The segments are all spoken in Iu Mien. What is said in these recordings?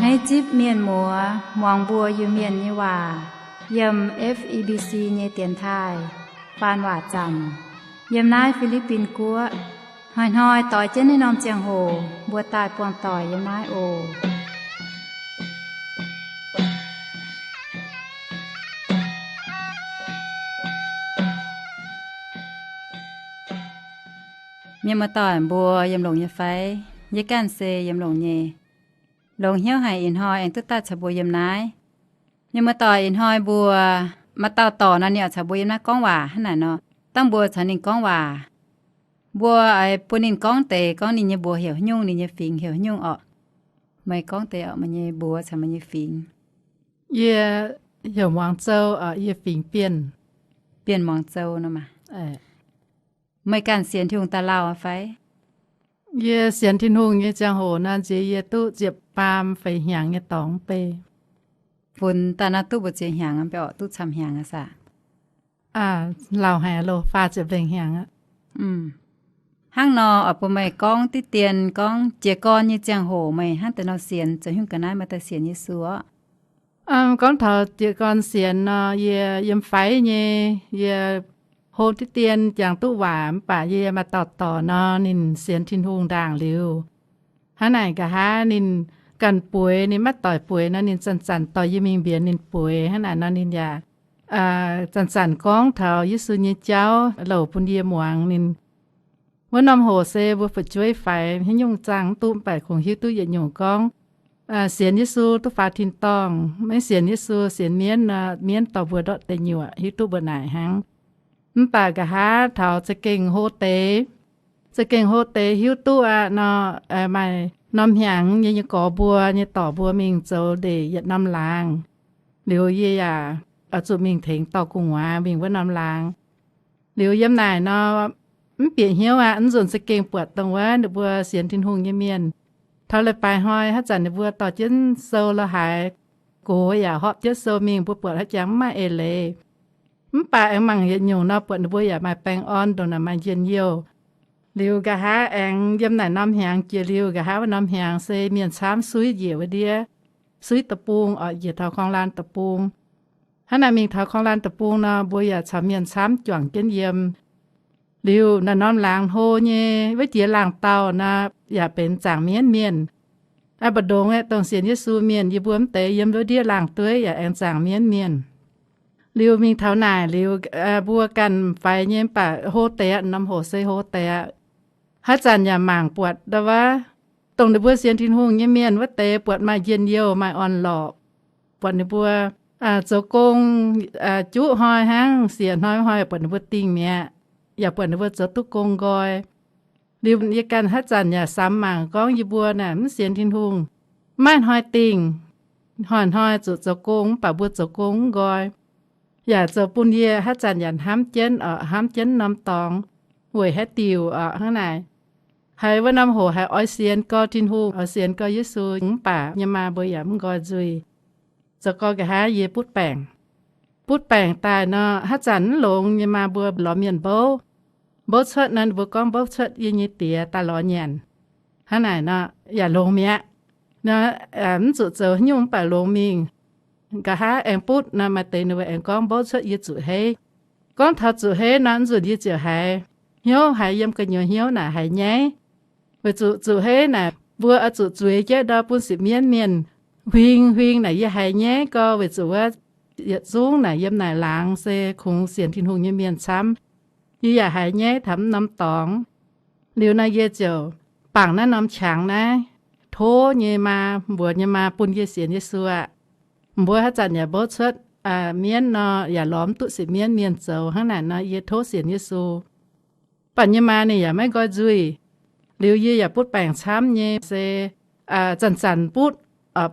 Hneiv zipv mienh muoz muangx mbuo Iu-Mienh nyei waac yiem F E B C nyei dienx taaih faan waac zanc yiem naaiv Fi^li^bin Guoqv. Hnoi-hnoi doix jienv naaiv norm ziangh hoc mbuo daaih buangh doic yiem naaiv oc. Mienh muoz-doic mbuo yiem longx nyei fai? Yie ganh se yiem longx nyei. Longx hnyouv haic ih hnoi aengx duqv daaih caux mbuo yiem naaiv. Mienh muoz-doic, ih hnoi mbuo maaih dauh dorc nor, ninh oix caux mbuo yiem naaiv gorngv waac hnangv naaic nor. Dangh mbuo caux ninh gorngv waac, mbuo oix bun ninh gorngv deix, gorngv ninh nyei mbuox heuc haaix nyungc, ninh nyei fingx heuc haaix nyungc orqc. Meih gorngv deix orqc, meih nyei mbuox caux meih nyei fingx. Yie heuc Muangz Zou, yie fingx Bienh. Bienh Muangz Zou nor maah. Meih ganh sienx Tin-Hungh daaih lauh fai? Yie sienx Tin-Hungh nyei ziangh hoc nor, nziex yie duqv ziepc faam feix hnyangx nyei dorngx bei. Funx daaih nor duqv mbu'ziex hnyangx, mbuo orqc duqv camv hnyangx aqv saah? Lauh haic loh, faah ziepc lengh hnyangx aqv. Hnangv nor, oix bun meih gorngv diqv dien gorngv jiez gorn nyei ziangh hoc meih hnangv deix nor sienx, zoux haaix nyungc ga'naaiv maaih daaih sienx Yesu orqc? Gorngv taux jiez gorn sienx nor, yie yiem faix nyei, yie hlo diqv dien jangx duqv waac mv baac yie maaih dauh dorc nor, ninh sienx Tin-Hungh ndaangc liuz, hnangv naaic nqa'haav ninh ganh bueix, ninh maiv doic bueix nor, ninh zanc-zanc dorh yie mingh mbienx ninh bueix. Hnangv naaic nor ninh yaac zanc-zanc gorngv taux Yesu nyei jauv louc bun yie muangx. Ninh wuov norm hoc se mbuo fu'jueiv faix haaix nyungc zaangh mv duqv, mv baac kungx hiuv duqv yietc nyungc gorngv, sienx Yesu duqv faaux tin-dorngh, maiv sienx Yesu, sienx mienv nor, mienv dorh mbuo ndortv deic-nyuoqc, hiuv duqv mbuo naaic hnangv. Mv baac nqa'haav taux za'gengh hlo deix, za'gengh hlo deix hiuv duqv aqv nor, maaih norm hnyangx yie nyei gorx mbuo nyei dorc mbuo mingh zoux ndeic yietc norm laangz. Liuz yie yaac oix zuqc mingh tengx dorh gu'nguaaz mingh wuov norm laangz. Liuz yiem naaic nor, mv bieqc hnyouv aqv, mv nzunc za'gengh buatc dongh wuov ninh mbuo sienx Tin-Hungh nyei mienh. Taux leiz-baaix hnoi haaix zanc ninh mbuo dorh jienv sou la'haaix, gox yaac horpc jienv sou mingh, mbuo buatc haaix jangx mv maaih eix leiz. Mv baac aengx mangc yietc nyungc nor, buatc ninh mbuo yaac maaih baengh orn, ndongc naaic maaih njien-youh. Liuz nqa'haav aengx yiem naaic norm hnyangx jiex liuz, nqa'haav wuov norm hnyangx se mienh camv suiv njiec wuov ndiev, suiv deic-bung orqc, njiec taux korng-laanh deic-bung. Hnangv naaic mingh taux korng-laanh deic-bung nor, mbuo yaac caux mienh camv juangc jienv yiem. Liuz naaic norm laangz hlo nyei, wuov jiex laangh dauh nor, yaac benx zaangc mienv mienh. Aa, mbu'ndongx aeqv, dongh sienx Yesu mienh, yie mbuo mv deix yiem wuov ndiev laangh dueiv yaac aengx zaangc mienv mienh. Liuz mingh taux naaic liuz, mbuo ganh faix nyei mv baac hlo deix aqv, norm hoc se hlo deix aqv. Haaix zanc yaac mangc buatc ndau wuov, dongh ninh mbuo sienx Tin-Hungh nyei mienh wuov deix buatc maaih njien-youh, maaih orn-lorqc. Buatc ninh mbuo zoux gong juqv hnoi hnangv, siec hnoi hnoi buatc ninh mbuo dingh mi'aqv, yaac buatc ninh mbuo zoux duqv gong nqoi. Liuz yie ganh haaix zanc yaac samx mangc gorngv yie mbuo naaic mv sienx Tin-Hungh, maiv hnoi dingh, hnoi-hnoi zuqc zoux gong mv baac mbuo zoux gong mv nqoi, yaac zoux bun yie haaix zanc yaac hnamv jienv oc, hnamv jienv norm dorngx weic haaix diuc oc. Hnangv naaic, haiz wuov norm hoc haiz oix sienx gau Tin-Hungh, oix sienx gau Yesu mv baac nyei maa mbuo yaac mv nqoi nzuih. Zoux gau nqa'haav yie butv baengc. Butv baengc daaih nor, haaix zanc mv longx nyei maa mbuo lorz mienh mbouv. Mbouv cuotv nor, mbuo gorngv mbouv cuotv yie nyei diex daaih lorz nyanc. Hnangv naaic nor, yaac longx mi'aqv. Mv zuqc zoux haaix nyungc mv baac longx mingh. Nqa'haav aengx butv nor, maaih deix ninh mbuo aengx gorngv mbouv cuotv yie zuqc heiv. Gorngv taux zuqc heiv nor, mv nzunc yie ziouc haiz hnyouv, haiz yiem gu'nyuoz hnyouv naaic haiz nyaiv. Weic zuqc zuqc heiv naaic mbuo oix zuqc zueiz jienv ndau bun sipv mienv mienh huing huing naaic yie haiz nyaiv gau. Weic zuqc wuov yietc zungv naaic yiem naaic laangz se kungx sienx Tin-Hungh nyei mienh camv. Yie yaac haiz nyaiv taux mv norm dorngx. Liuz nor yie ziouc bangc naaiv norm qangx naaiv, tov nyei maa, mbuox nyei maa bun yie sienx Yesu aqv. Mbuo haaix zanc yaac mbouv cuotv mienv nor, yaac lorz mv duqv sipv mienv mienh zoux. Hnangv naaic nor yie tov sienx Yesu. Baac nyei maa ninh yaac maiv nqoi nzuih. Liuz yie yaac butv baengc camv nyei se zanc-zanc butv,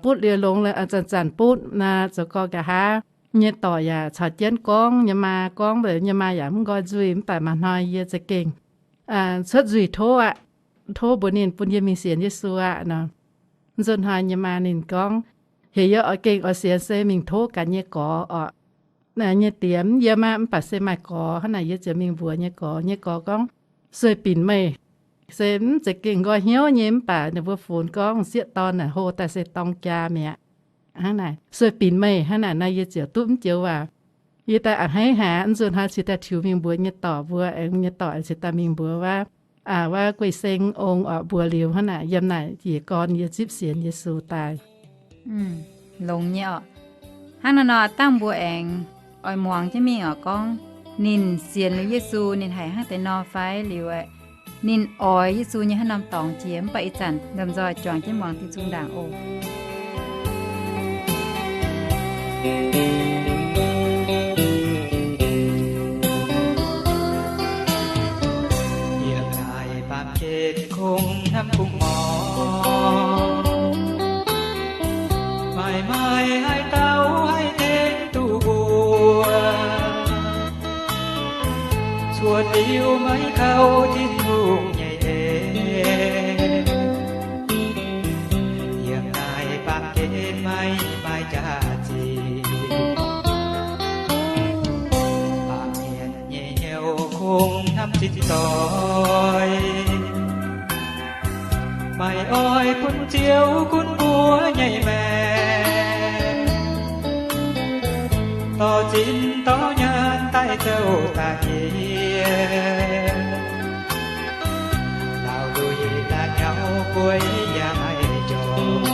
butv liuz longx, zanc-zanc butv nor, zoux gau nqa'haav nyei dorc yaac caux jienv gorngv nyei maa, gorngv mv baac nyei maa yaac mv nqoi nzuih. Mv baac maaih hnoi yie za'gengh cuotv nzuih tov aqv, tov mbuox ninh bun yie mingh sienx Yesu aqv nor. Nzunc hnoi nyei maa ninh gorngv, heuc yie oix gengh oix sienx se mingh tov gaax nyei gorx orqc. Nyei diex mv yiem aqv, mv baac se maaih gorx. Hnangv naaic yie ziouc mingh mbuox nyei gorx. Nyei gorx gorngv, sueih binc meih. se mv zeiz gengh nqoi hnyouv nyei, mv baac ninh mbuo funx gorngv sieqv dorn naaic hlo daaih se dorng jaa mi'aqv. Hnangv naaic, sueih binc meih hnangv naaic nor, yie ziouc duqv mv joux waac. Yie daaih a'hneiv haic, nzunc hnoi cingx daaih tiux mingh mbuox nyei dorc mbuo, aengx nyei dorc aengx cingx daaih mingh mbuox wuov, wuov Guei Seng Ong orqc, mbuox liuz hnangv naaic, yiem naaic njiec gorn yie zipv sienx Yesu daaih. Longx nyei orqc. Hnangv naaiv nor, dangh mbuo aengx oix muangx jienv mingh orqc, gorngv ninh sienx liuz Yesu ninh haiz hnangv deix nor fai liuz, ninh oix Yesu nyei haaix norm dorngx jiex, mv baac ih zanc lomh nzoih juangc jienv muangx diuh nzung ndaangc oc. Yiem naaiv baamh gen kungx hnamv kungx morc, maaih maaih haaix dauh haih tengx duqv mbuo, cuotv liuz maiv kaux Tin-Hungh nyei en. Yiem naaiv baamh gen maiv maaih jaax-zinh, baamh mienh nyei hnyouv kungx hnamv zinh doix, maaih oix bun Ziouv gunv mbuo nyei maengc, dorh zinh dorh nyaanh daaih zouv daaih yie. Laauh lui laauh nyauv bueix yaac maiv njormh,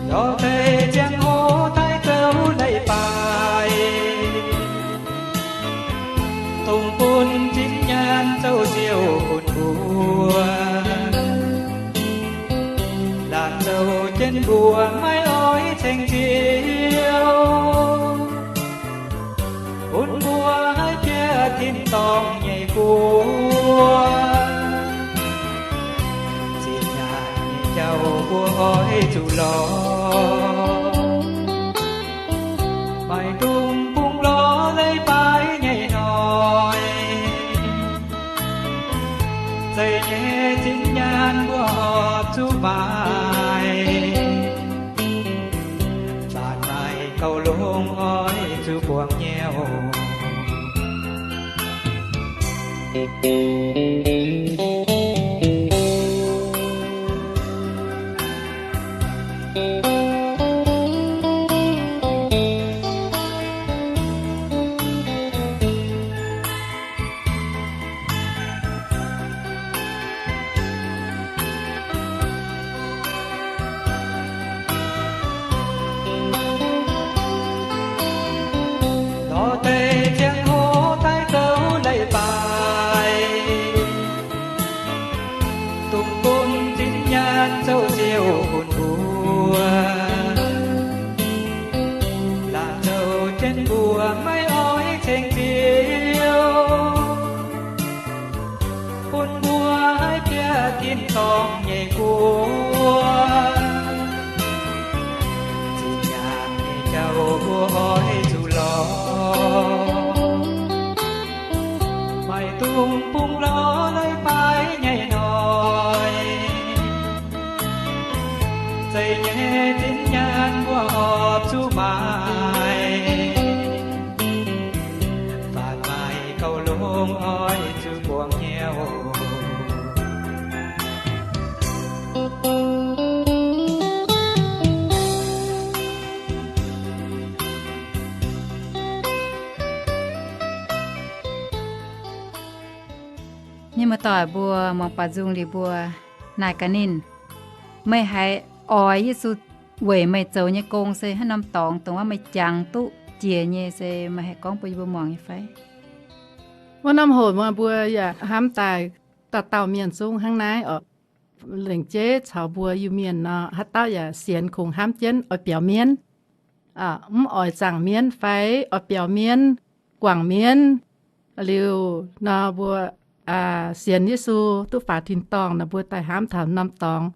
lorz deix ziangh hoc daaih zouv leiz-baaix, dongh bun zinh nyaanh zouv Ziouv gunv mbuo. Laanh zouv jienv mbuo maiv oix ceng Ziouv, bun mbuo haih bieqc tin-dorngh nyei guoqv. Zinh nyaanh nyei jauv mbuo oix zuqc lorz, maiv dungx bungx lorz leiz-baaix nyei hnoi. Zeqc nyei zinh nyaanh mbuo horpc zuqc maaiz, zanc maaih gauh longx oix zuqc buangh nyei oc. Lorz deix ziangh hoc daaih zouv leiz-baaix, dongh bun zinh nyaanh zouv Ziouv gunv mbuo. Laanh zouv jienv mbuo maiv oix ceng Ziouv, bun mbuo haih bieqc tin-dorngh nyei guoqv. Zinh nyaanh nyei jauv mbuo oix zuqc lorz, maiv dungx bungx lorz leiz-baaix nyei hnoi. Zeqc nyei zinh nyaanh mbuo horpc zuqc maaiz, zanc maaih gauh longx oix zuqc buangh nyei oc. Mienh muoz-doic mbuo, muangx baac nzung liuz mbuo naaic gaax ninh, meih haiz oix Yesu weic meih zoux nyei gong se haaix norm dorngx, dongh wuov meih jangx duqv jiex nyei se meih haih gorngv bun yie mbuo muangx nyei fai? Wuov norm hoc mbuo yaac hnamv daaih dauh dauh mienh zungv hnangv naaiv oc. Lengc jeiv caux mbuo Iu-Mienh nor, haaix dauh yaac sienx kungx hnamv jienv oix biaux mienv, mv oix zaangc mienv fai oix biaux mienv, guangc mienv. Liuz nor mbuo sienx Yesu duqv faaux tin-dorngh nor, mbuo daaih hnamv taux norm dorngx.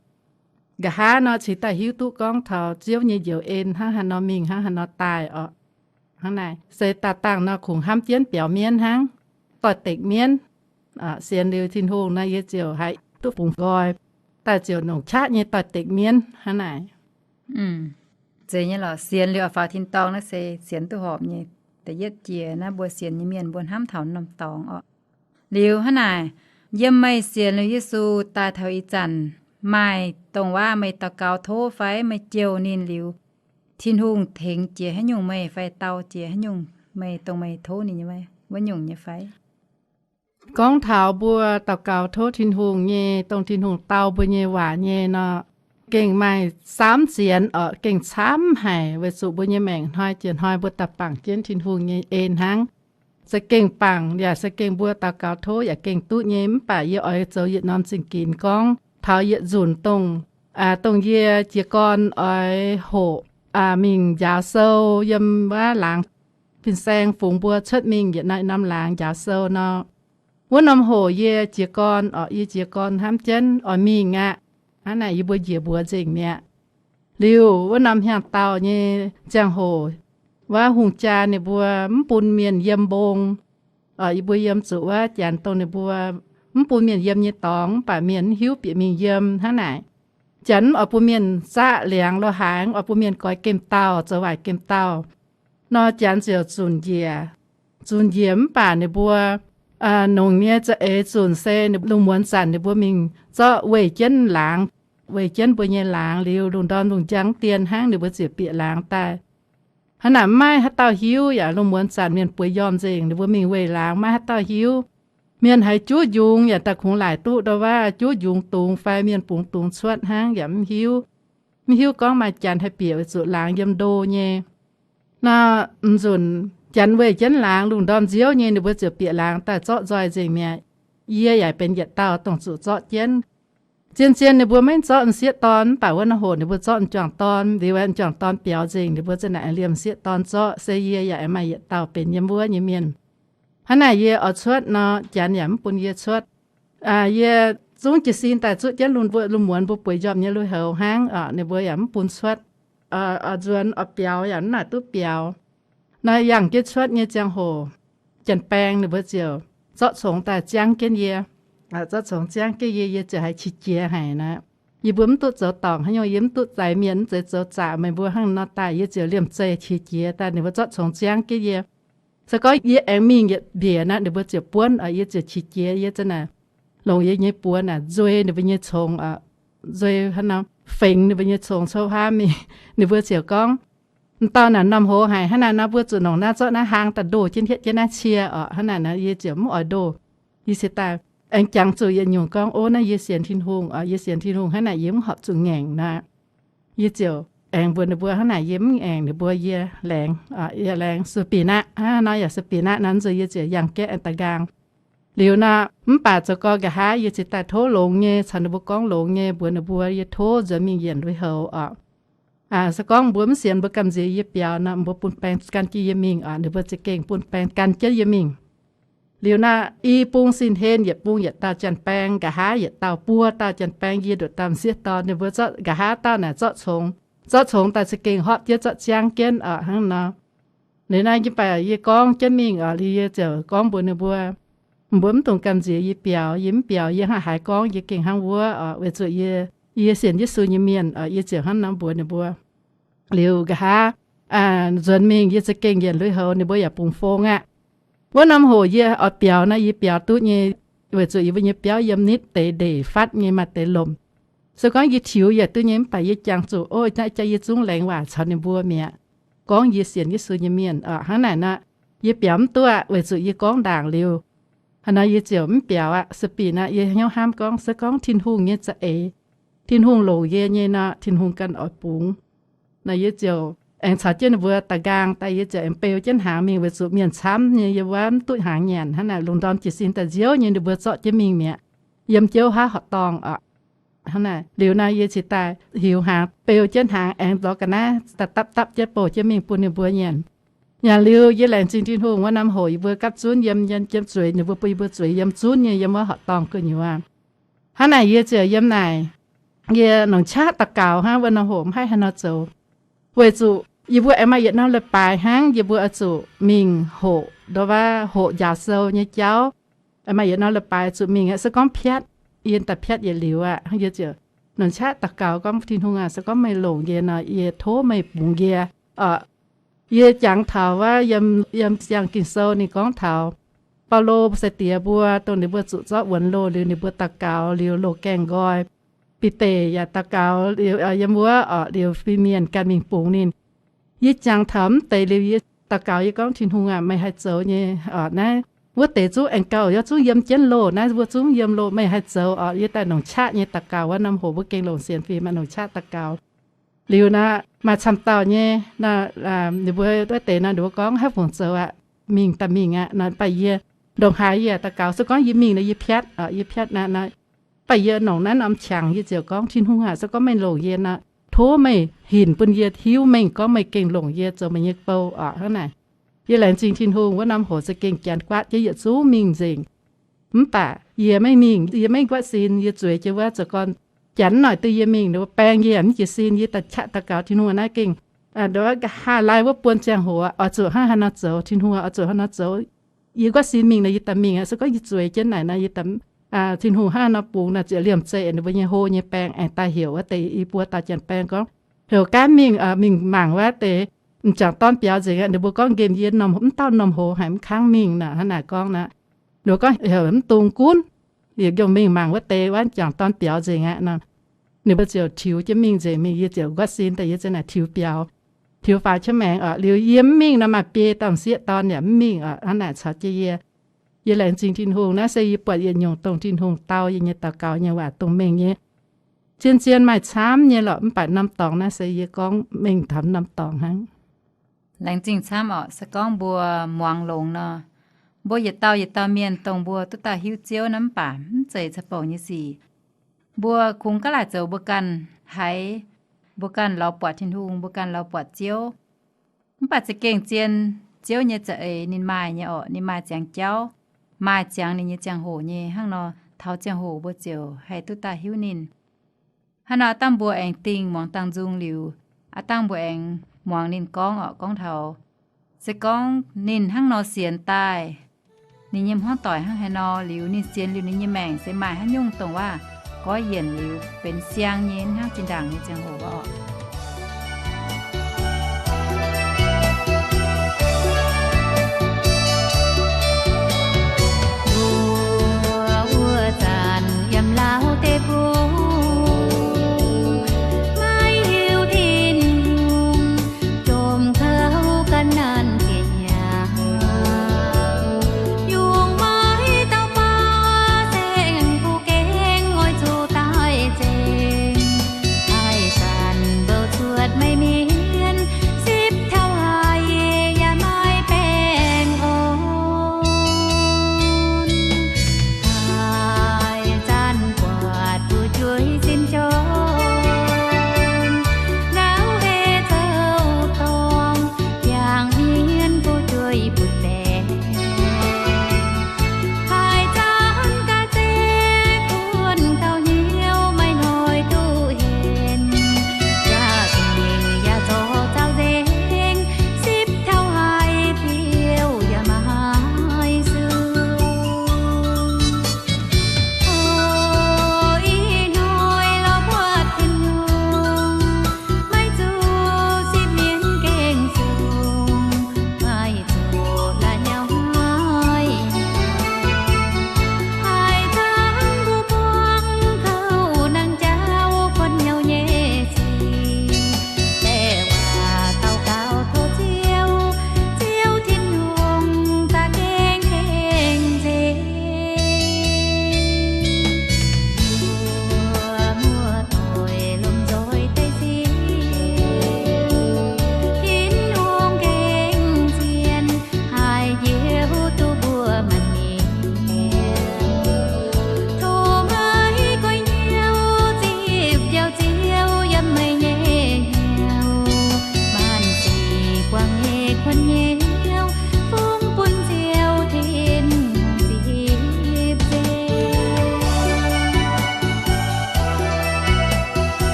Nqa'haav nor cingx daaih hiuv duqv gorngv taux Ziouv nyei njoux en hnangv haaix nor mingh, hnangv haaix nor daaih oc. Hnangv naaic se daaih dangh nor kungx hnamv jienv biaux mienv hnangv, doix-dekc mienv. Sienx liuz Tin-Hungh nor, yie ziouc haih duqv fungx nqoi, daaih ziouc longc qaqv nyei doix-dekc mienv hnangv naaic. Zeiz nyei lorqc, sienx liuz oix faaux tin-dorngh naaiv se sienx duqv horpc nyei. Da'yietv jiex naaiv mbuo sienx nyei mienh mbuo hnamv taux norm dorngx oc. Liuz hnangv naaic, yiem meih sienx liuz Yesu daaih taux ih zanc, maaih dongh waac meih daux gaux tov fai meih jouh ninh liuz, Tin-Hungh tengx jiex haaix nyungc meih fai dau jiex haaix nyungc meih dongh meih tov ninh nyei wuov nyungc nyei fai? Gorngv taux mbuo daux gaux tov Tin-Hungh nyei, dongh Tin-Hungh dau mbuo nyei waac nyei nor, gengh maaih saamv sienx oc, gengh camv haic, weic zuqc mbuo nyei maengc hnoi jiex hnoi mbuo daaih bangc jienv Tin-Hungh nyei en hnangv. Za'gengh bangc yaac za'gengh mbuo daux gaux tov yaac gengh duqv nyei. Mv baac yie oix zoux yietc norm zingh ginx gorngv taux yietc nzunc dongh, dongh yie jiez gorn oix hoqc mingh njaaux sou yiem wuov laangz fin-saeng fungx mbuo cuotv mingh yietc norm laangz njaaux sou nor. Wuov norm hoc yie jiez gorn oc, yie jiez gorn hnamv jienv oix mingh aqv. Hnangv naaic yie mbuo njiec mbuox nzengc mi'aqv. Liuz wuov norm hnyangx-daauh nyei ziangh hoc, wuov hungh jaa ninh mbuo mv bun mienh yiem mbong. Oc, yie mbuo yiem zuqc wuov janx dongh ninh mbuo mv bun mienh yiem nyei dorngx, mv baac mienh mv hiuv bieqc mingh yiem hnangv naaic. Janx mv oix bun mienh zaqv liangx lo haaix, mv oix bun mienh goix gemh dauh, zoux waaic gemh dauh. Nor janx ziouc zunc njiec. Zunc njiec mv baac ninh mbuo nongc nyei za'eix zunc se ninh lungh muonz zanc ninh mbuo mingh zorqv weih jienv laangz, weih jienv mbuo nyei laangz liuz, lungh ndorm lungh njang dien hnangv ninh mbuo ziouc bieqc laangz daaih. Hnangv naaic mv maaih haaix dauh hiuv yaac lungh muonz zanc mienh bueix njormh nzengc, ninh mbuo mingh weih laangz maiv maaih haaix dauh hiuv. Mienh haiz juv njungx yaac daaih kungx laaic duqv ndau wuov juv njungx dungz fai mienh bungx dungz cuotv hnangv yaac mv hiuv. Mv hiuv gorngv maaih janx haih bieqc weic zuqc laangz yiem ndo nyei. Nor m'nzunc janx weih jienv laangz lungh ndorm nziouv nyei ninh mbuo ziouc bieqc laangz daaih zorqv nzoih nzengc mi'aqv. Yie yaac benx yietc dauh dongh zuqc zorqv jienv. Zien-zien ninh mbuo maiv zorqv m'sieqv dorn, mv baac wuov norm hoc ninh mbuo zorqv m'juangc dorn. Liuz m'juangc dorn biaux nzengc, ninh mbuo za'naaic liemh m'sieqv dorn zorqv, se yie yaac aengx maaih yietc dauh benx yiem wuov nyei mienh. Hnangv naaic yie oix cuotv nor, janx yaac mv bun yie cuotv. Yie zungv jiez sin daaih zuqv jienv lungh muonz mbuo bueix njormh nyei lui-houx hnangv, ninh mbuo yaac mv bun cuotv. Oix nzuonx oix biaux yaac mv naaic duqv biaux. Nor yangh jienv cuotv nyei ziangh hoc, janx-baeng ninh mbuo ziouc zorqv congx daaih ziangv jienv yie. Zorqv congx ziangv jienv yie, yie ziouc haiz qiex jiez haic nor. Yie mbuo mv duqv zoux dorngc haaix nyungc, yie mv duqv zaaix mienh, mv zeiz zoux zaqc meih mbuo hnangv nor daaih, yie ziouc liemh zeih qiex jiez daaih, ninh mbuo zorqv congx ziangv jienv yie. Se gorngv yie aengx mingh yietc mbiec naaic, ninh mbuo ziouc buonv oc, yie ziouc qiex jiez, yie za'naaic longc yie nyei buoz naaic nzuei ninh mbuo nyei congx oc, nzuei hnangv nor fengx ninh mbuo nyei congx cou haa mingh. Ninh mbuo ziouc gorngv, m'dauh naaic m'normh hoz haic, hnangv naaic nor mbuo zuqc longc naaiv zorqv naaiv hlaang daaih ndoh jienv hietv jienv naaiv cie oc. Hnangv naaic nor yie ziouc mv oix ndoh. Yie cingx daaih aengx jangx zuqc yietc nyungc gorngv, ov, naaiv yie sienx Tin-Hungh oc, yie sienx Tin-Hungh, hnangv naaic yie mv horpc zuqc ngaengc nor. Yie ziouc aengx mbuox ninh mbuo hnangv naaic yie mv ngaengc ninh mbuo, yie laengz, yie laengz สปีนะ. Hnangv nor yaac สปีนะ nor nzunc yie ziouc yangh gaeqv aengx da'nqaang. Liuz nor, mv baac zoux gorx nqa'haav yie cingx daaih tov longx nyei, caux ninh mbuo gorngv longx nyei, mbuox ninh mbuo yie tov nzuonx mingh yienc lui-houx oc. Se gorngv mbuo mv sienx, mbuo gamh nziex yie biaux nor, mbuo bun baeng gan jienv yie mingh oc. Ninh mbuo za'gengh bun baeng gan jienv yie mingh. Liuz nor, i bung sin-hlen yietc bung yietc dauh janx-baeng, nqa'haav yietc dauh, buo dauh janx-baeng, yie nduqc dauh m'sieqv dorn. Ninh mbuo zorqv nqa'haav dauh naaic zorqv congx, zorqv congx daaih za'gengh hopv jienv zorqv ziangv jienv oc, hnangv nor. Liuz naaiv yie baac yie gorngv jienv mingh oc. Liuz yie ziouc gorngv mbuox ninh mbuo, mbuo mv dungx gamh nziex yie biaux. Yie mv biaux yie hnangv haaix gorngv yie gengh hnangv wuov oc, weic zuqc yie, yie sienx Yesu nyei mienh oc. Yie ziouc hnangv nor mbuox ninh mbuo. Liuz nqa'haav nzuonx mingh yie za'gengh yienc lui-houx, ninh mbuo yaac bungx fong aqv. Wuov norm hoc yie oix biaux nor, yie biaux duqv nyei, weic zuqc yie mbuo nyei biauv yiem nitv deix ndeic fatv nyei, maaih deix lomc. Se gorngv yie tiux yaac duqv nyei, mv baac yie jangx zuqc, o, naaiv jaax yie zungv laengz waac caux ninh mbuo mi'aqv, gorngv yie sienx Yesu nyei mienh oc. Hnangv naaic nor, yie biaux mv duqv aqv, weic zuqc yie gorngv ndaangc liuz. Hnangv nor yie ziouc mv biaux aqv. สปีนะ yie hnyouv hnamv gorngv, se gorngv Tin-Hungh nyei za'eix, Tin-Hungh longc yie nyei nor, Tin-Hungh ganh oix bungx. Nor yie ziouc aengx caux jienv ninh mbuo da'nqaang daaih, yie ziouc aengx beu jienv hnaangx mingh, weic zuqc mienh camv nyei, yie wuov mv duqv hnaangx nyanc. Hnangv naaic lungh ndorm jiez sin daaih nziouv nyei, ninh mbuo zorqv jienv mingh mi'aqv, yiem jiouv haav horqc dorngh oc. Hnangv naaic liuz nor, yie cingx daaih hiuc hnaangx, beu jienv hnaangx aengx lorz ga'naaiv daaih dapv dapv jienv bouh jienv mingh bun ninh mbuo nyanc. Nyanc liuz yie laengz zingh Tin-Hungh, wuov norm hoc yie mbuo gapv zunv yiem, yiem, yiem zueiz, ninh mbuo bun yie mbuo zueiz yiem zunv nyei, yiem wuov horqc dorngh gu'nyuoz. Hnangv naaic yie ziouc yiem naaic, yie longc qaqv daux gaux hnangv, wuov norm hoc mv haih haaix nor zoux. Weic zuqc yie mbuo aengx maaih yietc norm leiz-baaix hnangv, yie mbuo oix zuqc mingh hoqc, ndo wuov hoqc njaaux sou nyei jauv. Maaih yietc norm leiz-baaix zuqc mingh aqv. Se gorngv piatv, yie daaih piatv yietc liuz aqv. Yie ziouc longc qaqv daux gaux gorngv, Tin-Hungh aac, se gorngv meih longc yie nor, yie tov meih bungx yie oc. Yie jangx taux wuov yiem, yiem siang Ging-Sou ninh gorngv taux Baulo sai diex mbuo, dongh ninh mbuo zuqc zorqv wuonx loh liuz, ninh mbuo daux gaux liuz loh gaengh nqoi. Bide yaac daux gaux liuz, yiem wuov orqc, liuz fin-mienh ganh mingh bungx ninh. Yie jangx taux mv deix liuz, yie daux gaux, yie gorngv, Tin-Hungh aac, meih haih zoux nyei orqc. Naaiv wuov deix zungv aengx gauh, yie zungv yiem jienv loh, naaiv mbuo zungv yiem loh, meih haih zoux orqc. Yie daaih longc qaqv nyei daux gaux. Wuov norm hoc mbuo gengh longc sienx fim, maaih longc qaqv daux gaux. Liuz nor, maaih camv dauh nyei, ninh mbuo wuov deix nor, ninh mbuo gorngv, Haaix fungc zoux aqv? Mingh daaih mingh aqv. Nor baac yie ndongc haaix yie daux gaux, se gorngv yie mingh nor yie piatv, yie piatv naaiv nor. Baac yie longc naaiv norm qangx, yie ziouc gorngv, Tin-Hungh aac, se gorngv meih longc yie nor, tov meih hinc bun yie hiuv mengh gorngv meih gengh longc yie zoux meih nyei bou orqc. Hnangv naaic, yie laengz zingh Tin-Hungh, wuov norm hoc za'gengh janx guaatv jienv yietc zungv mingh nzengc. Mv baac yie maiv mingh, yie maiv guaatv sin, yie zueiz jienv wuov zoux gorn janx noic duqv yie mingh, ninh mbuo baeng yie yaac mv jiez sin. Yie daaih qaqv daux gaux, Tin-Hungh, naaiv gengh nqa'haav laai wuov buon ziangh hoc oix zuqc hnangv haaix nor zoux, Tin-Hungh, oix zuqc hnangv nor zoux. Yie guaatv sin mingh nor yie daaih mingh aqv. Se gorngv yie zueiz jienv naaic nor, yie, Tin-Hungh hnangv haaix nor bungx nor, ziouc liemh zeih ninh mbuo nyei hlo nyei baeng aengx daaih heuc wuov deix i buo dauh janx-baeng gorngv, Heuc gaanv mingh, mingh mangc wuov deix m'jangc dorn biaux nzengc aqv. Ninh mbuo gorngv nqemh yie mv dauh norm hoz haic, mv kangv mingh nor. Hnangv naaic gorngv nor, ninh mbuo gorngv heuc mv dungx gunv, yietc nyungc mingh mangc wuov deix wuov m'jangc dorn biaux nzengc aqv nor. Ninh mbuo ziouc tiux jienv mingh nzengc mingh. Yie ziouc guaatv sin daaih, yie ziouc naaic tiux biaux. Tiux faaux qiex maengx orqc, liuz yie mv mingh nor, maaih biei dauh m'sieqv dorn yaac mv mingh orqc. Hnangv naaic caux jienv yie, yie laengz zingh Tin-Hungh. Naaiv se yie buatc yietc nyungc dongh Tin-Hungh dau yie nyei daux gaux nyei waac dongh mengh nyei. Zien-zien maaih camv nyei lorqc, mv baac norm dorngx naaiv se yie gorngv mengh taux norm dorngx hnangv. Laengz zingh camv orqc. Se gorngv mbuo muangx longx nor, mbuo yietc dauh yietc dauh mienh dongh mbuo duqv daaih hiuv Ziouv naaiv mv baac mv zeiz caux bouc nyei sic. Mbuo kungx gaav laaic zoux mbuo ganh haiz, mbuo ganh lorz buatc Tin-Hungh, mbuo ganh lorz buatc Ziouv. Mv baac za'gengh zien Ziouv nyei za'eix ninh maaih nyei orqc, ninh maaih ziangx jauv, maaih ziangx ninh nyei ziangh hoc nyei. Hnangv nor, taux ziangh hoc mbuo ziouc haih duqv daaih hiuv ninh. Hnangv nor, aav dangh mbuo aengx dingh muangx dangh nzung liuz, aav dangh mbuo aengx muangx ninh gorngv orqc, gorngv taux se gorngv ninh hnangv nor sienx daaih, ninh nyei hmuangv doic hnangv haaix nor, liuz ninh sienx liuz ninh nyei maengc se maaih haaix nyungc dongh waac goiv yienc liuz benx siang nyei hnangv zinh ndaangc nyei ziangh hoc orqc. Mbuo wuov zanc yiem Laauv deic-bung, maiv hiuv Tin-Hungh jomc kouv ga'naanh jiex hnyangx. Yungh maiv dauh baav saeng-kuv gengh oix zuqc daaih nzengc. Haaix zanc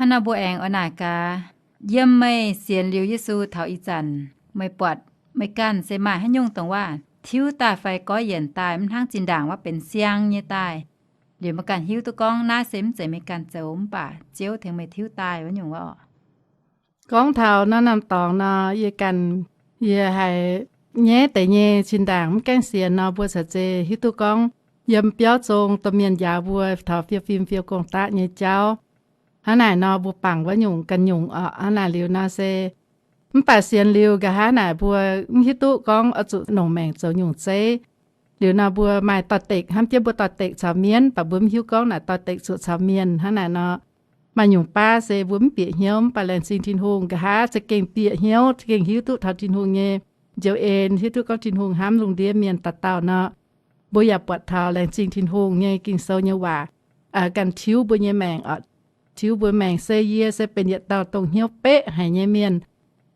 Nor mbuo aengx oix naaic gaax, yiem meih sienx liuz Yesu taux ih zanc, meih buatc meih ganh se maaih haaix nyungc dongh waac tiuv daaih fai goiv yienc daaih mv hnangv zinh ndaangc wuov benx siang nyei daaih, liuz meih ganh hiuv duqv gorngv naaiv se mv zeiz meih ganh zoux mv baac Ziouv tengx meih tiuv daaih wuov nyungc wuov oc? Gorngv taux naaiv norm dorngx nor, yie ganh, yie haiz nyaiv deix nyei zinh ndaangc mv gaengh sienx nor, mbuo caux zeiz hiuv duqv gorngv yiem biauv zong domh mienh njaaux mbuo taux fiou fim fiou gong-daqv nyei jauv. Hnangv naaic nor mbuo bangc wuov nyungc ganh nyungc oc. Hnangv naaic liuz nor se, mv baac sienx liuz nqa'haav naaic mbuo mv hiuv duqv gorngv oix zuqc nongc maengc zoux nyungc zeiv. Liuz nor mbuo maaih doix-dekc, hnamv jienv mbuo doix-dekc caux mienh, mv baac mbuo mv hiuv gorngv naaic doix-dekc zuqc caux mienh. Hnangv naaic nor, maaih nyungc baav se mbuo mv bieqc hnyouv, mv baac laengz zingh Tin-Hungh nqa'haav za'gengh bieqc hnyouv, za'gengh hiuv duqv taux Tin-Hungh nyei njoux en, hiuv duqv gorngv Tin-Hungh hnamv lungh ndiev mienh dauh dauh nor, mbuo yaac buatc taux laengz zingh Tin-Hungh nyei Ging-Sou nyei waac ganh tiuv mbuo nyei maengc oc. Tiuv mbuo maengc se yie se benx yietc dauh dongh hnyouv beqv haic nyei mienh,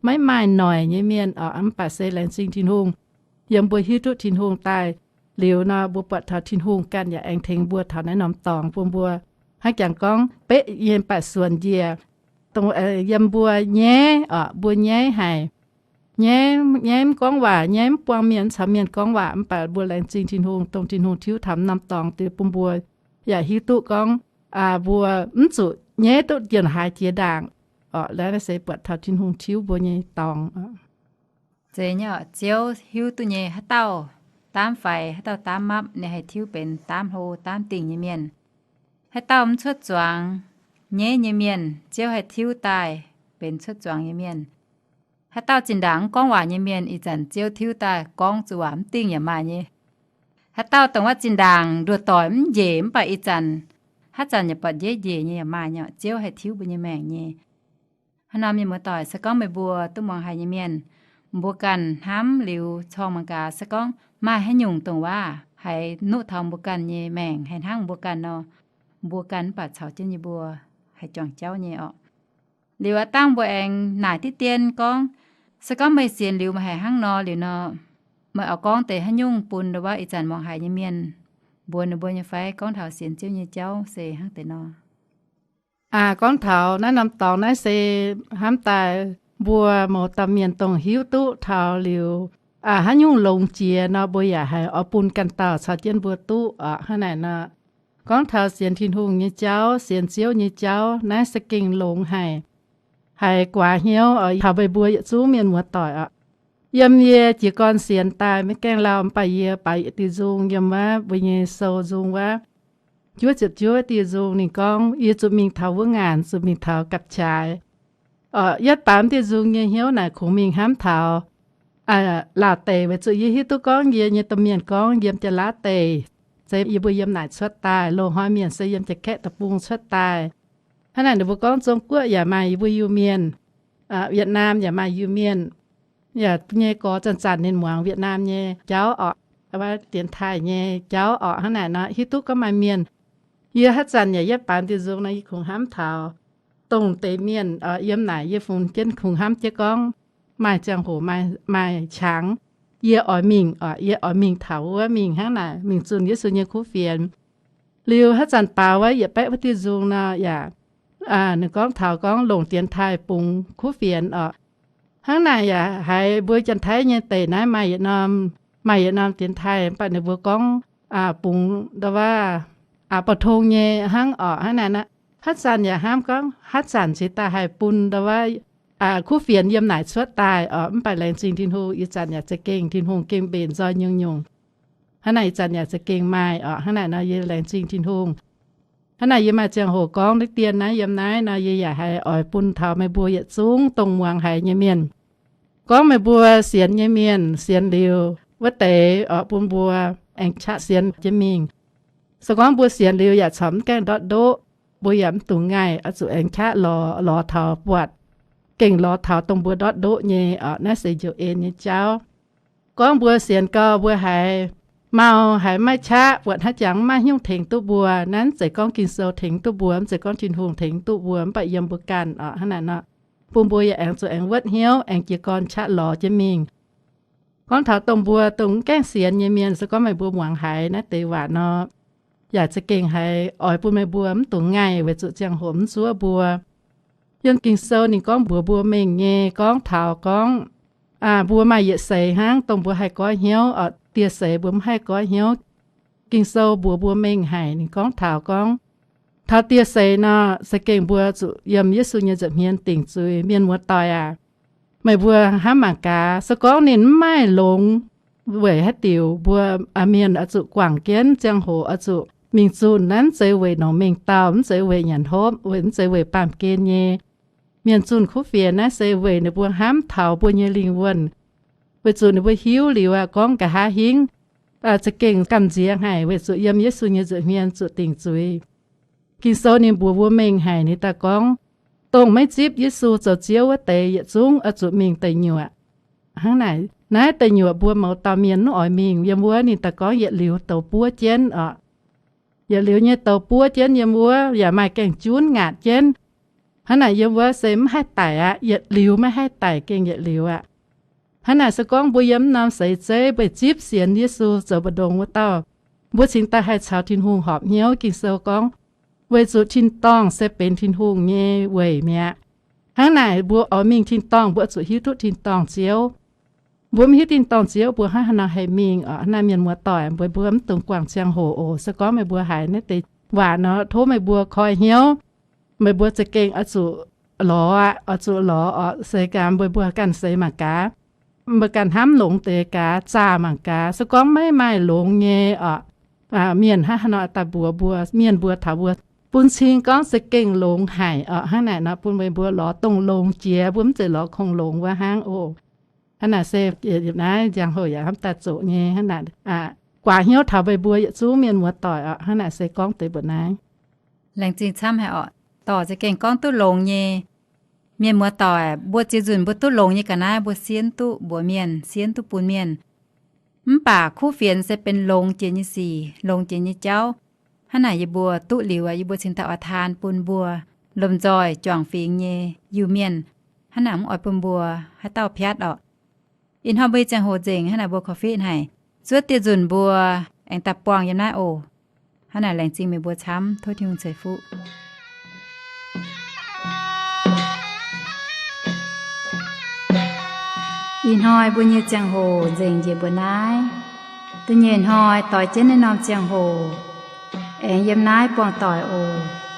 maiv maaih noic nyei mienh oc. Mv baac se laengz zingh Tin-Hungh, yiem mbuo hiuv duqv Tin-Hungh daaih liuz nor, mbuo buatc taux Tin-Hungh ganh yaac aengx tengx mbuo taux naaiv norm dorngx bun mbuo hnangv jangx gorngv beqv nyei baac suonc njiec, dongh yiem mbuo nyaiv oc, mbuo nyaiv haic. Nyaiv, nyaiv mv gorngv waac, nyaiv mv buangh mienh, mv caux mienh gorngv waac, mv baac mbuo laengz zingh Tin-Hungh, dongh Tin-Hungh tiuv taux norm dorngx deix bun mbuo yaac hiuv duqv gorngv mbuo mv zuqc nyaiv duqv ndie-haaix jiex ndaangc oc. Naaiv se buatc taux Tin-Hungh tiuv mbuo nyei dorngx. Zeiz nyei oc, Ziouv hiuv duqv nyei haaix dauh daamv faix, haaix dauh daamv mapv, ninh haih tiuv benx daamv hlo daamv dingh nyei mienh. Haaix dauh mv cuotv zuangx nyaiv nyei mienh, Ziouv haih tiuv daaih benx cuotv zuangx nyei mienh. Haaix dauh zinh ndaangc mv gorngv waac nyei mienh, ih zanc Ziouv tiuv daaih gorngv zuqc waac mv dingh yaac maaih nyei. Haaix dauh dongh wuov zinh ndaangc nduoh doic mv njiec mv baac ih zanc haaix zanc yaac buatc njiec njiec nyei yaac maaih nyei. Ziouv haih tiuv mbuo nyei maengc nyei. Haaix norm mienh muoz-doic, se gorngv meih mbuo duqv muangx haiz nyei mienh, mbuo ganh hnamv liuz corng mangc gaax, se gorngv maaih haaix nyungc dongh waac haiz nuqv taux mbuo ganh nyei maengc, haih hnangv mbuo ganh nor, mbuo ganh mv baac caux jienv yie mbuo haih juangc jauv nyei orqc. Liuz aav dangh mbuo aengx naaic diqv dien gorngv, se gorngv meih sienx liuz meih haiz hnangv nor liuz nor, meih oix gorngv deix haaix nyungc bun ndau wuov ih zanc muangx haiz nyei mienh, mbuox ninh mbuo nyei fai gorngv taux sienx Ziouv nyei jauv se hnangv deix nor? Aa, gorngv taux naaiv norm dorngx naaiv se hnamv daaih mbuo mouz dauh mienh dongh hiuv duqv taux liuz, aa, haaix nyungc longx jiex nor, mbuo yaac haiz oix bun ganh dauh caux jienv mbuo duqv oc. Hnangv naaic nor, gorngv taux sienx Tin-Hungh nyei jauv, sienx Ziouv nyei jauv, naaiv se gengh longx haic. Haiz guaax hnyouv oc, taux meih mbuo yietc zungv mienh muoz-doic oc. Yiem yie jiez gorn sienx daaih maiv gaengh lauh mv baac yie baaix yietc diuh nzung yiem wuov mbuo nyei sou nzung wuov, juov ziepc juov diuh nzung ninh gorngv, yie zuqc mingh taux wuov ngaanc, zuqc mingh taux gapv-qaaix. Oc, yietv baamz diuh nzung nyei hnyouv naaic kungx mingh hnamv taux laauh deic, weic zuqc yie hiuv duqv gorngv yie nyei domh mienh gorngv yiem Janx-Laauv deic, se yie mbuo yiem naaic cuotv daaih. Loz-hnoi mienh se yiem Janx-Kaeqv deic-bung cuotv daaih. Hnangv naaic ninh mbuo gorngv Zong-Guoqv yaac maaih yie mbuo Iu-Mienh, Wietc-Naam yaac maaih Iu-Mienh, yaac nyei gorx zanc-zanc ninh muangx Wietc-Naam nyei jauv oc, wuov dienx taaih nyei jauv oc. Hnangv naaic nor hiuv duqv gorngv maaih mienh. Yie haaix zanc yaac yietv baamz diuh nzung nor yie kungx hnamv taux dongh deix mienh yiem naaic, yie fungx jienv kungx hnamv jienv gorngv maaih ziangh hoc maaih qangx, yie oix mingh oc, yie oix mingh taux wuov mingh hnangv naaic, mingh zunh Yesu nyei kuv fienx. Liuz haaix zanc baaux wuov yietc baeqv wuov diuh nzung nor yaac, ninh gorngv taux gorngv longc dienx taaih bungx kuv fienx oc. Hnangv naaic yaac haiz mbuo Janx-Taiv nyei deic naaiv maaih yietc norm, maaih yietc norm dienx taaih mv baac ninh mbuo gorngv bungx ndau wuov ba'tong nyei hnangv oc. Hnangv naaic, haaix zanc yaac hnamv gorngv haaix zanc cingx daaih haih bun ndau wuov kuv fienx yiem naaic cuotv daaih oc. Mv baac laengz zingh Tin-Hungh, ih zanc yaac za'gengh Tin-Hungh gengh mbenc nzoih nyungc-nyungc. Hnangv naaic ih zanc yaac za'gengh maaih oc. Hnangv naaic nor yie laengz zingh Tin-Hungh. Hnangv naaic yie maaih ziangh hoc gorngv diqv dien naaiv yiem naaiv nor, yie yaac haiz oix bun taux meih mbuo yietc zungv dongh muangx haiz nyei mienh. Gorngv meih mbuo sienx nyei mienh sienx liuz wuov deix oc, bun mbuo aengx qaqv sienx jienv mingh. Se gorngv mbuo sienx liuz yaac corc mv gaengh ndortv ndoqv, mbuo yaac mv dungx ngaih, oix zuqc aengx qaqv lorz, lorz taux buatc, gengh lorz taux dongh mbuo ndortv ndoqv nyei oc. Naaiv se njoux en nyei jauv. Gorngv mbuo sienx gau, mbuo haiz mau, haiz maiv qaqv, buatc hnangv jangx maiv hnyouv tengx duqv mbuo, naaiv mv zeiz gorngv Ging-Sou tengx duqv mbuo, mv zeiz gorngv Tin-Hungh tengx duqv mbuo, mv baac yiem mbuo ganh oc. Hnangv naaic nor, bun mbuo yaac aengx zuqc aengx wuotv hnyouv, aengx jiez gorn qaqv lorz jienv mingh. Gorngv taux dongh mbuo dongh mv gaengh sienx nyei mienh, se gorngv meih mbuo muangx haiz naaiv deix waac nor, yaac za'gengh haiz oix bun meih mbuo mv dungx ngaih weic zuqc ziangh hoc mv zuov mbuo. Yiem Ging-Sou ninh gorngv mbuox mbuo mengh nyei gorngv taux gorngv mbuo maaih yietc seix hnangv dongh mbuo haih goiv hnyouv oc. Dieh seix mbuo mv haih goiv hnyouv. Ging-Sou mbuox mbuo mengh haic, ninh gorngv taux gorngv, taux dieh seix nor, za'gengh mbuo zuqc yiem Yesu nyei nza'hmien dingc zuiz. Mienh muoz-doic aac, meih mbuo hnamv mangc gaax, se gorngv ninh mv maaih longx weic haaix diuc, mbuo mienh oix zuqc guangc jienv ziangh hoc oix zuqc mingh zunh naaiv, mv zeiz weic nongc mengh dauh, mv zeiz weic nyanc hopv, weic mv zeiz weic baamh gen nyei. Mienh zunh kuv fienx naaiv se weic ninh mbuo hnamv taux mbuo nyei lingh wuonh, weic zuqc ninh mbuo hiuv liuz aqv, gorngv nqa'haav hingv za'gengh gamh nziex haic weic zuqc yiem Yesu nyei nza'hmien zuqc dingc zuiz. Ging-Sou ninh mbuox mbuo mengh haic, ninh daaih gorngv, dongh maiv zipv Yesu zoux Ziouv wuov deix yietc zungv oix zuqc mingh deic nyuoqc. Hnangv naaic, naaiv deic nyuoqc mbuo mouz dauh mienh mv oix mingh. Yiem wuov ninh daaih gorngv yietc liuz douz buov jienv oc. Yietc liuz nyei douz buov jienv yiem wuov yaac maaih gaengh junv ngaatc jienv. Hnangv naaic yiem wuov se mv haih daic aqv. Yietc liuz maiv haih daic, gengh yietc liuz aqv. Hnangv naaic se gorngv mbuo yiem mv norm seix zeiv mbuo zipv sienx Yesu zoux mbu'ndongx wuov dauh, mbuo cingx daaih haih caux Tin-Hungh horpc hnyouv. Ging-Sou gorngv, weic zuqc tin-dorngh se benx Tin-Hungh nyei weic mi'aqv. Hnangv naaic mbuo oix mingh tin-dorngh, mbuo zuqc hiuv duqv tin-dorngh Ziouv. Mbuo mv hiuv tin-dorngh Ziouv, mbuo hnangv haaix nor haih mingh oc? Hnangv naaic mienh muoz-doic, meih mbuo mv dungx guangc ziangh hoc oc. Se gorngv meih mbuo haiz naaiv deix waac nor, tov meih mbuo koi hnyouv. Meih mbuo za'gengh oix zuqc lorz aqv, oix zuqc lorz oc. Seix gaax, meih mbuo ganh seix mangc gaax. Meih ganh hnamv longx deix gaax, zaah mangc gaax. Se gorngv maiv maaih longx nyei oc, mienh hnangv haaix nor daaih mbuox mbuo, mienh mbuo taux mbuo bun cing gorngv za'gengh longx haic oc. Hnangv naaic nor bun meih mbuo lorz dongh longx jiex, mbuo mv zeiz lorz kongx longx wuov hnangv oc. Hnangv naaic se yiem naaiv ziangh hoc yaac hnamv daaih zoqc nyei. Hnangv naaic, guaax hnyouv taux meih mbuo yietc zungv mienh muoz-doic oc. Hnangv naaic se gorngv deix mbuoqc naaiv. Laengz zingh camv haic oc. Dorc za'gengh gorngv duqv longx nyei. Mienh muoz-doic, mbuo ziex nzunc mbuo duqv longx nyei ga'naaiv mbuo sienx duqv mbuox mienh, sienx duqv bun mienh. Mv baac kuv fienx se benx longx jiex nyei sic, longx jiex nyei jauv. Hnangv naaic yie mbuo duqv liuz aqv, yie mbuo cingx daaih oix taan bun mbuo lomh nzoih juangc fingx nyei Iu-Mienh. Hnangv naaic mv oix bun mbuo haaix dauh piatv oc. Ih hnoi mbuo nyei ziangh hoc nzengc hnangv naaic mbuo korv-fiqv haic. Zuov dieh nzunc mbuo aengx daaih buangh yiem naaiv oc. Hnangv naaic laengz zingh meih mbuo camv. Tov Tin-Hungh ceix fuqv. Ih hnoi mbuo nyei ziangh hoc nzengc njiec mbuo naaiv. Da'nyeic hnoi doix jienv naaiv norm ziangh hoc aengx yiem naaiv buangh doic oc.